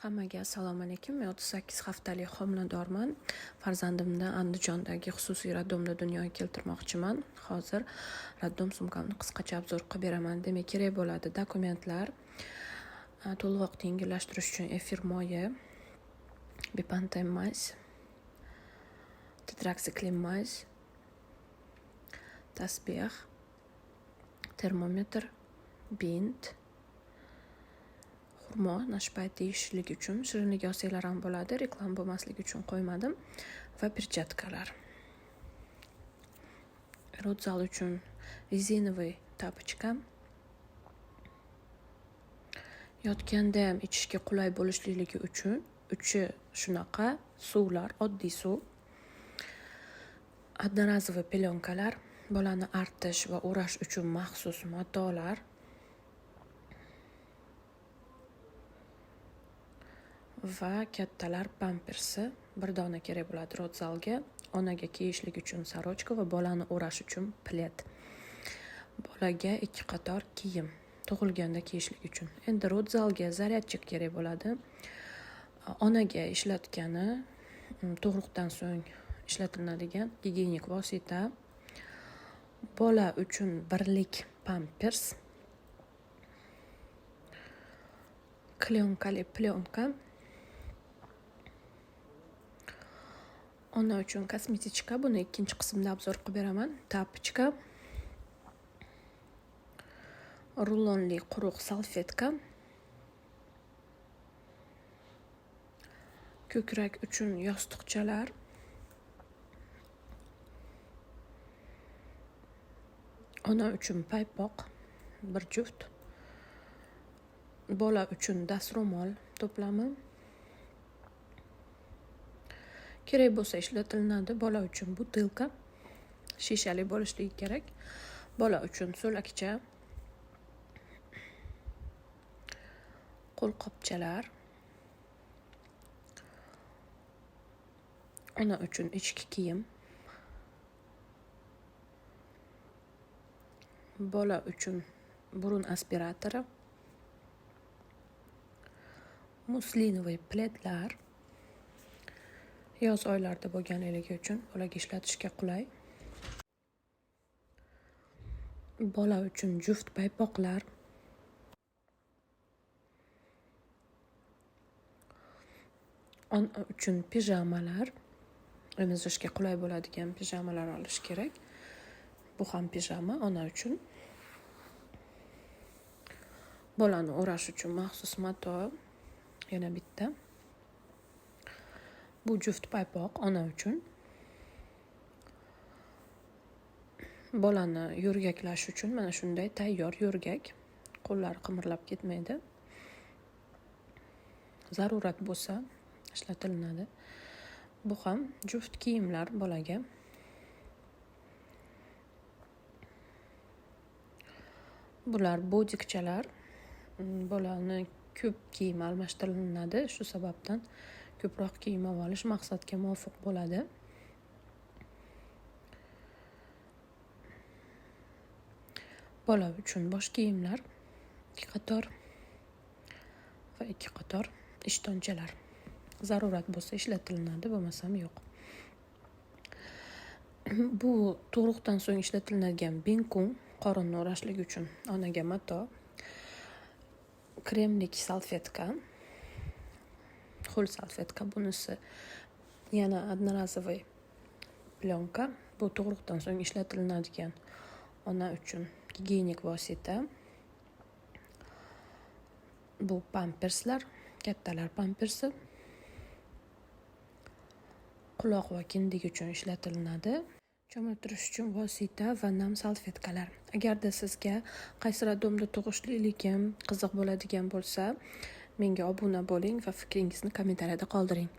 Hammaga assalomu alaykum. Men 38 haftalik homiladorman. Farzandimni Andijondagi xususiy роддом da dunyoga keltirmoqchiman. Hozir роддом sumkamni qisqacha обзор qilib beraman. Demak, kerak bo'ladi dokumentlar, to'lg'oqni yengillashtirish uchun efir moyi, Бепантен мазь, tetratsiklin мазь, tasbeh, termometr, bint, xurmo nashpayt yeyishlik uchun, shirinlik olsanglar ham bo'ladi, reklama bo'lmasligi uchun qo'ymadim, va перчатка lar. Родзал uchun резиновый тапочка. Yotganda ham ichishga qulay bo'lishligi uchun uchi shunaqa suvlar, oddiy suv. Одноразовый пелёнка lar, bolani artish va o'rash uchun maxsus matolar. Va kattalar pampersi bir dona kerak bo'ladi родзал ga. Onaga kiyishlik uchun сорочка va bolani o'rash uchun pled. Bolaga 2 qator kiyim tug'ilganda kiyishlik uchun. Endi родзал ga зарядчик kerak bo'ladi. Onaga ishlatgani tug'ruqdan so'ng ishlatiladigan gigiyenik vosita. Bola uchun birlik pampers. Klyonkali plyonka. Ona uchun kosmetichka, buni ikkinchi qismda обзор qilib beraman. Tapochka. Rulonli quruq salfetka. Ko'krak uchun yostiqchalar. Ona uchun paypoq bir juft. Bola uchun dastro'mol to'plami. Kerak bo'lsa ishlatilinadi. Bola uchun butilka, shishali bo'lishligi kerak. Bola uchun so'lakcha, qo'lqopchalar. Ona uchun ichki kiyim. Bola uchun burun aspiratori. Muslinoviy pledlar. Yoz oylarida bo'lganligi uchun bolaga ishlatishga qulay. Bola uchun juft paypoqlar. Ona uchun pijamalar. Emizishga qulay bo'ladigan pijamalar olish kerak. Bu ham pijama ona uchun. Bolani o'rash uchun maxsus mato yana bitta. Bu juft paypoq ona uchun. Bolani yo'rgaklash uchun mana shunday tayyor yo'rgak. Qo'llari qimirlab ketmaydi. Zarurat bo'lsa ishlatilinadi. Bu ham juft kiyimlar bolaga. Bular bodikchalar. Bolani ko'p kiyim almashtiriladi. Shu sababdan ko'proq kiyim olish maqsadga muvofiq bo'ladi. Bola uchun bosh kiyimlar 2 qator va 2 qator ishtonchalar. Zarurat bo'lsa ishlatilinadi, bo'lmasam yo'q. Bu tug'ruqdan so'ng ishlatilinadigan binkung, qorinni o'rashlik uchun onaga mato, kremlik salfetka, ho'l salfetka, bunisi yana одноразовый plyonka, bu tug'ruqdan so'ng ishlatilinadigan ona uchun gigiyenik vosita. Bu pamperslar, kattalar pampersi. Quloq va kindik uchun ishlatilinadi. Cho'miltirish uchun vosita va nam salfetkalar. Agarda sizga qaysi роддом da tug'ishliligim qiziq bo'ladigan bo'lsa, menga obuna bo'ling va fikringizni kommentariyada qoldiring.